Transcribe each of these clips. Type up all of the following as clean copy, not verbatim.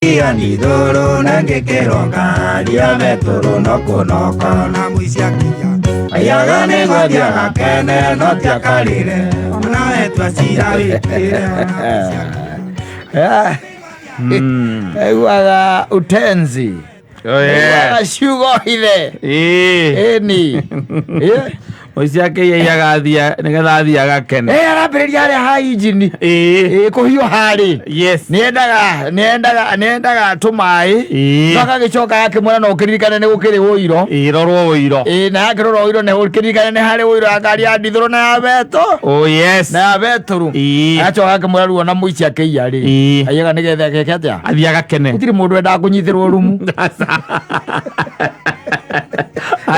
Ia ndithũrũ na ngĩkĩrwo ngari ya betũrũ no kũnoka na mũici akinya Aiyaga nĩguo athiaga kene no ti akarĩre. Ona wetua cira wĩkĩre ona mũici akinya. Aiguaga utenzi. Oh, yeah. Aiguaga ciugo hithe. Ĩĩ. Ĩni. Ĩ. Mũici akĩiya athiĩ nĩgetha athiĩ agakene. Eh, arambĩrĩria harĩa ha injini. Ĩĩ. Ĩ, kũhiũha rĩ. Yes. Nĩendaga nĩendaga nĩendaga tũmaĩ. Ĩĩ. No agagĩcoka akĩmwĩra no ũkĩririkane nĩ gũkĩrĩ ũiro. Ĩĩ, rorwo ũiro. Ĩ, na akĩrora ũiro nĩ ũkĩririkane nĩ harĩ ũiro ya ngari ya ndithũrũ na ya betũ. Oh yes. Na ya betũrũ. Ĩĩ. Agacoka akĩmwĩra rĩu ona mũici akĩiya rĩ. Ĩĩ. Aiyaga nĩgetha ageke atĩa? Athiĩ agakene. Gũtirĩ mũndũ wendaga kũnyitĩrwo rumu.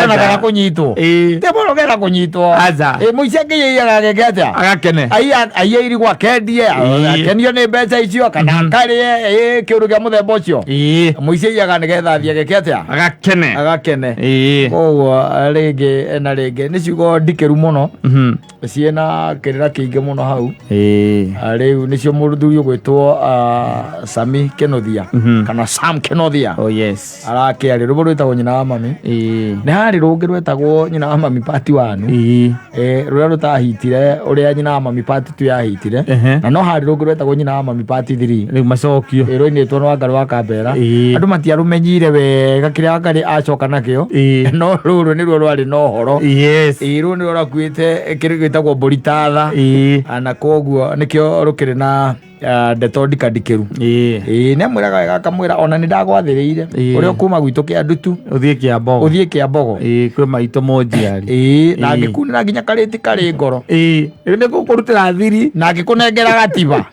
Ona kana kũnyitwo. Ĩĩ. Te mũndũ ũkenda kũnyitwo. Aca. Ĩ, mũici akĩiya ageke atĩa? Agakene. Aiya aiya irigũ akendie, Ĩĩ. akenio nĩ mbeca icio kana akarĩe, ĩ, kĩũndũ kĩa mũthemba ũcio. Ĩĩ. Mũici aiyaga nĩgetha athiĩ ageke atĩa? Agakene. Agakene. Ĩĩ. Koguo rĩngĩ na rĩngĩ nĩ ciugo ndikĩru mũno Mhm. ciĩna kĩrĩra kĩingĩ mũno hau. Ĩĩ. Ah, rĩu nĩcio mũthuri ũgwĩtwo ah, Sami Kĩnuthia kana Sam Kĩnuthia Oh yes. arakĩarĩ rwĩmbo rwĩtagwo nyina wa mami. Ĩĩ. Nĩ harĩ rũngĩ rwetagwo nyina wa mami part 1. Ĩĩ. Eh, rũrĩa rũtahitire ũrĩa nyina wa mami part 2 yahitire. Ehe. Na no harĩ rũngĩ rwetagwo nyina wa mami part 3. Rĩu macokio. Ĩ, rwainĩtwo nĩ Wangarĩ wa Kambera. Ĩĩ. Andũ matiarũmenyire wega kĩrĩa Wangarĩ acoka nakĩo. Ĩĩ. No rũrũ nĩruo rwarĩ na ũhoro. Yes. Ĩĩ, rũrũ nĩruo rwakuĩte kĩrĩa gĩtagwo mbũri tatha. Ĩĩ. Ah, na koguo nĩkĩo rũkĩrĩ na ah, ndeto ndikandikĩru. Ĩĩ. Ĩĩ, nĩ amwĩraga wega akamwĩra ona nĩ ndagwathĩrĩire Ĩĩ. ũrĩa ũkuma gwitũ kĩa ndutu Ũthiĩ Kĩambogo. ũthiĩ Kĩambogo. Ĩĩ, kwĩ maitũ mũnjiari. Ĩĩ, na Ĩĩ. ngĩkunĩra nginya karĩti karĩ ngoro. Ĩĩ. Rĩu nĩ gũkũrutĩra thiri. Na ngĩkũnengera gatiba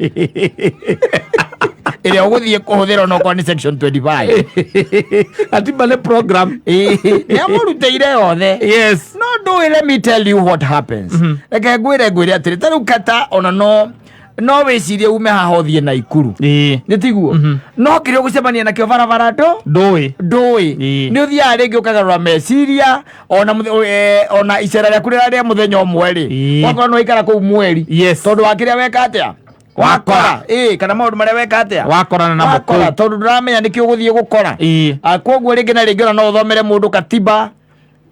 ĩrĩa ũgũthiĩ kũhũthĩra onokorwo nĩ section 25. Gatiba nĩ program. Ĩĩ, nĩ amũrutĩire yothe. Yes. No ndũĩ, let me tell you what happens. Reke ngwĩre ngwĩre atĩrĩ, ta rĩu kata ona no no wĩcirie ume haha ũthiĩ Naikuru. Ĩĩ. Nĩ tiguo? No kĩrĩa ũgũcemania nakĩo barabara ndũ Ndũĩ. ndũĩ. Ĩĩ. Nĩ ũthiaga rĩngĩ ũkagarũra meciria ona ona icera rĩaku rĩrĩa rĩa mũthenya ũmwe rĩ. Ĩĩ. Wakorwo nĩ waikara kũu mweri. Yes. Tondũ wa kĩrĩa weka atĩa? Wakora. Ĩĩ, kana maũndũ marĩa weka atĩa? Wakorana namo Wakora, kũu. tondũ ndũramenya nĩkĩ ũgũthiĩ gũkora. Ĩĩ. Ah, koguo rĩngĩ na rĩngĩ ona no ũthomere mũndũ katiba.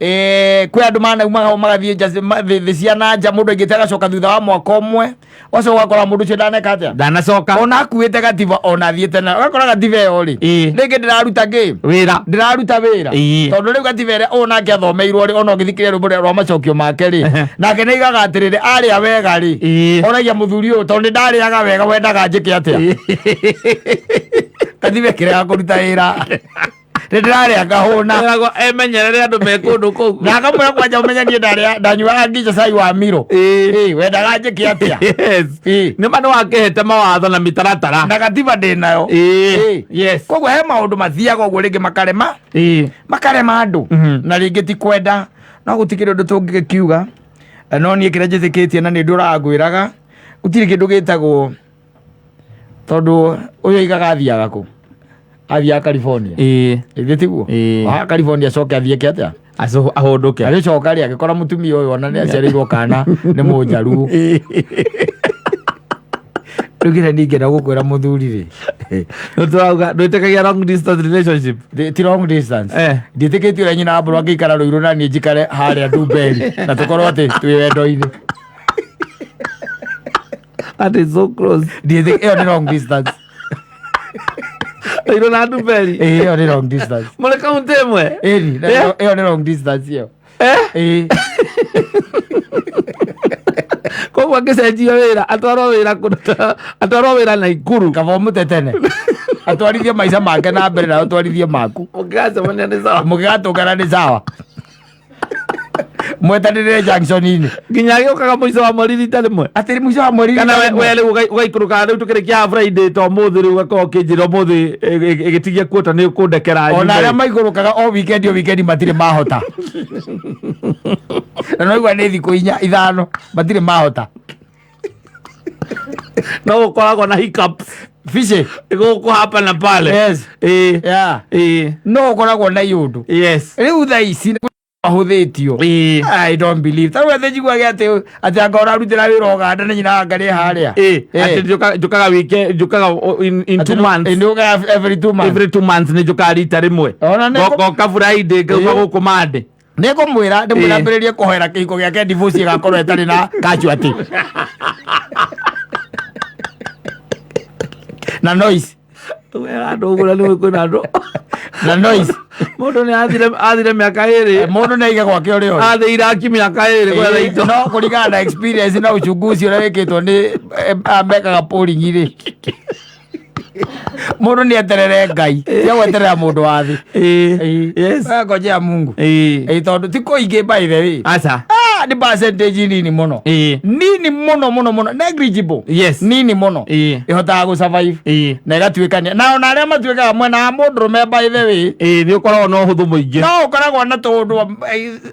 Eh, kwĩ andũ manaumaga hau magathiĩ nja thĩ cia na nja mũndũ aingĩte agacoka thutha wa mwaka ũmwe ũgacoka ũgakora mũndũ ũcio ndaneka atĩa Ndanacoka. ona akuĩte gatiba ona athiĩte na ũgakora gatiba ĩyo rĩ Ĩĩ. rĩngĩ ndĩraruta kĩ Wĩra. ndĩraruta wĩra Ĩĩ. tondũ rĩu gatiba ĩrĩa ũyũ nake athomeirwo rĩ ona ũngĩthikĩrĩria rwĩmbo rũrĩa rwa macokio make rĩ Ehe. nake nĩ aigaga atĩrĩrĩ arĩa wega rĩ Ĩĩ. oragia mũthuri ũyũ tondũ nĩ ndarĩaga wega wendaga njĩke atĩa gatiba ĩkĩrega kũruta wĩra nĩ ndĩrarĩa ngahũna. Ĩragwo emenyerere andũ me kũndũ kũu. Na akamwĩra kwanja ũmenye niĩ ndarĩa ndanyuaga nginya cai wa miro. Ĩĩ. Ĩĩ, wendaga njĩke atĩa? Yes. Ĩĩ. Nĩ ma nĩ wakĩhete mawatho na mĩtaratara. Na gatiba ndĩ nayo. Ĩĩ. Ĩĩ. Yes. Koguo he maũndũ mathiaga ũguo rĩngĩ makarema Ĩĩ. makarema andũ na rĩngĩ ti kwenda no gũtikĩrĩ ũndũ tũngĩkiuga no niĩ kĩrĩa njĩtĩkĩtie na nĩ ndũraga ngwĩraga gũtirĩ kĩndũ gĩtagwo tondũ ũyũ aigaga athiaga kũ athiaga California. Ĩĩ. Ĩthĩ tiguo? Ĩĩ. Wa California acoke athiĩ ke atĩa? Ahũndũke. Agĩcoka rĩ agĩkora mũtumia ũyũ ona nĩ aciarĩirwo kana nĩ mũnjaruo. Rĩu kĩrĩa ningĩenda gũkwĩra mũthuri rĩ. Nĩ tũrauga ndwĩtĩkagia long distance relationship. Ti long distance. Eh. Ndiĩtĩkĩtie ũrĩa nyina wa mbũrũ angĩikara Rũirũ na niĩ njikare harĩa Ndumberi na tũkorwo atĩ twĩ wendo-inĩ. That is so close. Ĩyo nĩ long distance. Rũirũ na Ndumberi. Ĩĩ, ĩyo nĩ long distance. Mũrĩ kaunti ĩmwe? Ĩni, Eh? ĩyo nĩ long distance ĩyo. Eh? Ĩĩ. Koguo angĩcenjio wĩra atwarwo wĩra kũndũ atwarwo wĩra Naikuru. Kaba ũmũte tene. Atwarithie maica make na mbere na ũtwarithie maku. Mũngĩgacemania nĩ sawa. Mũngĩgatũngana nĩ sawa. Mwetanĩrĩre junction-inĩ. Nginya agĩũkaga mũico wa mweri rita rĩmwe. Atĩrĩ mũico wa mweri Kana rita we rĩmwe. we rĩu ũgaikũrũka rĩu tũkĩrĩkia Friday to ũmũthĩ rĩu ũgakorwo ũkĩnjĩra ũmũthĩ ĩgĩtigia kuota nĩ ũkũndekera Ona nyume. arĩa maikũrũkaga o weekend o weekend matirĩ mahota. Na noigua nĩ thikũ inya ithano matirĩ mahota. No gũkoragwo na hiccups Fishi. Gũkũ hapa na pale. Yes. Ĩĩ. Yeah. Ĩĩ. No ũkoragwo na iũndũ. Yes. Rĩu thaa ici Ahũthĩtio. Ĩĩ. I don't believe. Ta rĩu atĩ njiguage atĩ anga ũrarutĩra wĩra Ũganda na nyina anga rĩ harĩa. Ĩĩ, atĩ njũkaga wike njũkaga in 2 months. Nĩ every 2 months. Every 2 months nĩ njũkaga rita rĩmwe. Ona nĩ Ngoka Friday, ngauma gũkũ Monday. Nĩ ngũmwĩra ndĩmwĩra Ĩĩ. ambĩrĩrie kũhoera kĩhiko gĩake divorce ĩgakorwo ĩtarĩ na casualty na noise. Andũ ũguo nĩ kwĩna andũ. Na noise. Mũndũ nĩ athire mĩaka 2. Mũndũ nĩ aige gwake ũrĩa ũrĩ. Athĩ Iraki mĩaka 2 gwetha indo. No kũringana na experience na uchunguzi ũrĩa wĩkĩtwo nĩ aya mekaga polling rĩ, mũndũ nĩ eterere Ngai, tia gweterera mũndũ wa thĩ. Ĩĩ. Yes. Ngojea Mungu. Ĩĩ. Ĩĩ, tondũ ti kũingĩ, by the way. Aca. Ah, nĩ percentage nini mũno. Nini mũno mũno mũno, negligible. Nini mũno. Ĩhotaga gũ survive na ĩgatuĩkania, na ona arĩa matuĩkaga mwena wa mũndũrũme, by the way, Ĩĩ, nĩ ũkoragwo na ũhũthũ mũingĩ. No ũkoragwo na tũũndũ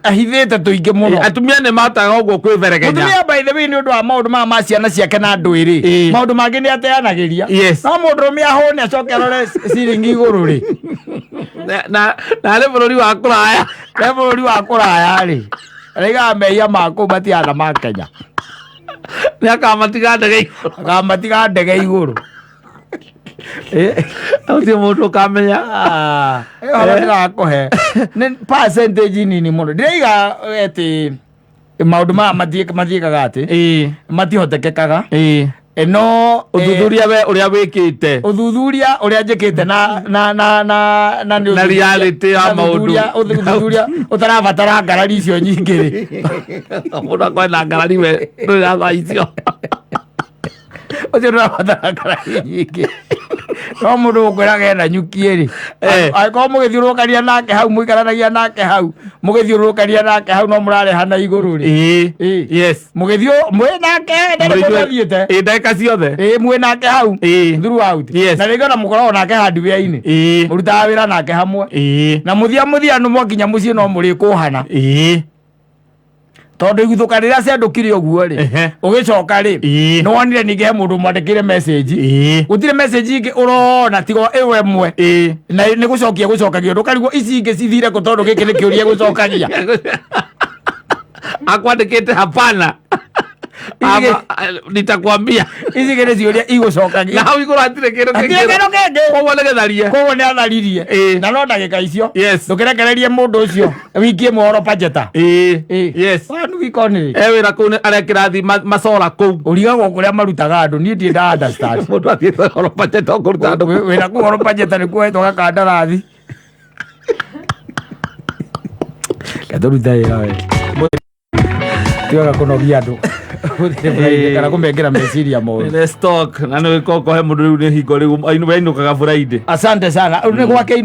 ahithĩte tũingĩ mũno. Atumia nĩ mahotaga ũguo kwĩberegenya. Mũtumia, by the way, nĩ ũndũ wa maũndũ maya ma ciana ciake na andũ ĩrĩ, maũndũ mangĩ nĩ ateanagĩria. No mũndũrũme ahũne acoke arore ciringi igũrũ rĩ. Na arĩ bũrũri wa kũraya. Nĩ bũrũri wa kũraya rĩ, araigaga mehia ma kũu matihana ma Kenya. Nĩ akamatiga ndege igũrũ. Akamatiga ndege igũrũ. Gũtirĩ mũndũ ũkamenya. Ah, ĩyo horo ndĩrakũhe nĩ percentage nini mũno. Ndĩraiga atĩ maũndũ maya mathiĩkaga atĩ matihotekekaga. No Ũthuthuria we ũrĩa wĩkĩte. Ũthuthuria ũrĩa njĩkĩte na nĩ Na reality ya na maũndũ. Ũthuthuria ũtarabatara ngarari icio nyingĩ rĩ. Mũndũ akorwo na ngarari, we ndũrĩ na thaa icio. Ũcio ndũrabatara ngarari nyingĩ, no mũndũ ũkwĩraga ena nyuki rĩ, angĩkorwo mũgĩthiũrũrũkania nake hau, mũikaranagia nake hau, mũgĩthiũrũrũkania nake hau, no mũrarehana igũrũ rĩ. Mũgĩthiũ mwĩ nake ndarĩ mũndũ athiĩte. Ĩĩ, ndagĩka ciothe. Ĩĩ, mwĩ nake hau throughout. Na rĩngĩ ona mũkoragwo nake hardware-inĩ, mũrutaga wĩra nake hamwe, na mũthia mũthia nĩ mwakinya mũciĩ no mũrĩkũhana, tondũ iguthũka rĩrĩa ciandũkire ũguo rĩ, ũgĩcoka rĩ, nĩ wonire ningĩ he mũndũ mwandĩkĩire message. Gũtirĩ message ingĩ ũrona tiga ĩwe ĩmwe, na nĩ gũcokia gũcokagia, ndũkarigwo ici ingĩ cithire kũ, tondũ gĩkĩ nĩ kĩũria gũcokagia. Akwandĩkĩte hapana. Nitakwambia. Ici ingĩ nĩ ciũria igũcokagia. Na hau igũrũ hatirĩ kĩndũ. Hatirĩ kĩndũ kĩngĩ. Koguo nĩ gĩtharie. Koguo nĩ atharirie. Na no ndagĩka icio ndũkĩrekererie mũndũ ũcio wiki ĩmwe oro pajeta. One week only. E wĩra kũu arekĩra thi macora kũu. Ũrigagwo kũrĩa marutaga andũ, niĩ ndirĩ nda understand. Mũndũ athiĩte oro pajeta kũruta andũ. Wĩra kũu oro pajeta nĩ kuohetwo gakandarathi katũruta wĩra we tiwaga kũnogia andũ kana kũmekĩra meciria moru. Nĩ stock na nĩ wĩka ũkohe mũndũ rĩu nĩ hingo rĩu wainũkaga Friday. Asante sana, nĩ gwake ino.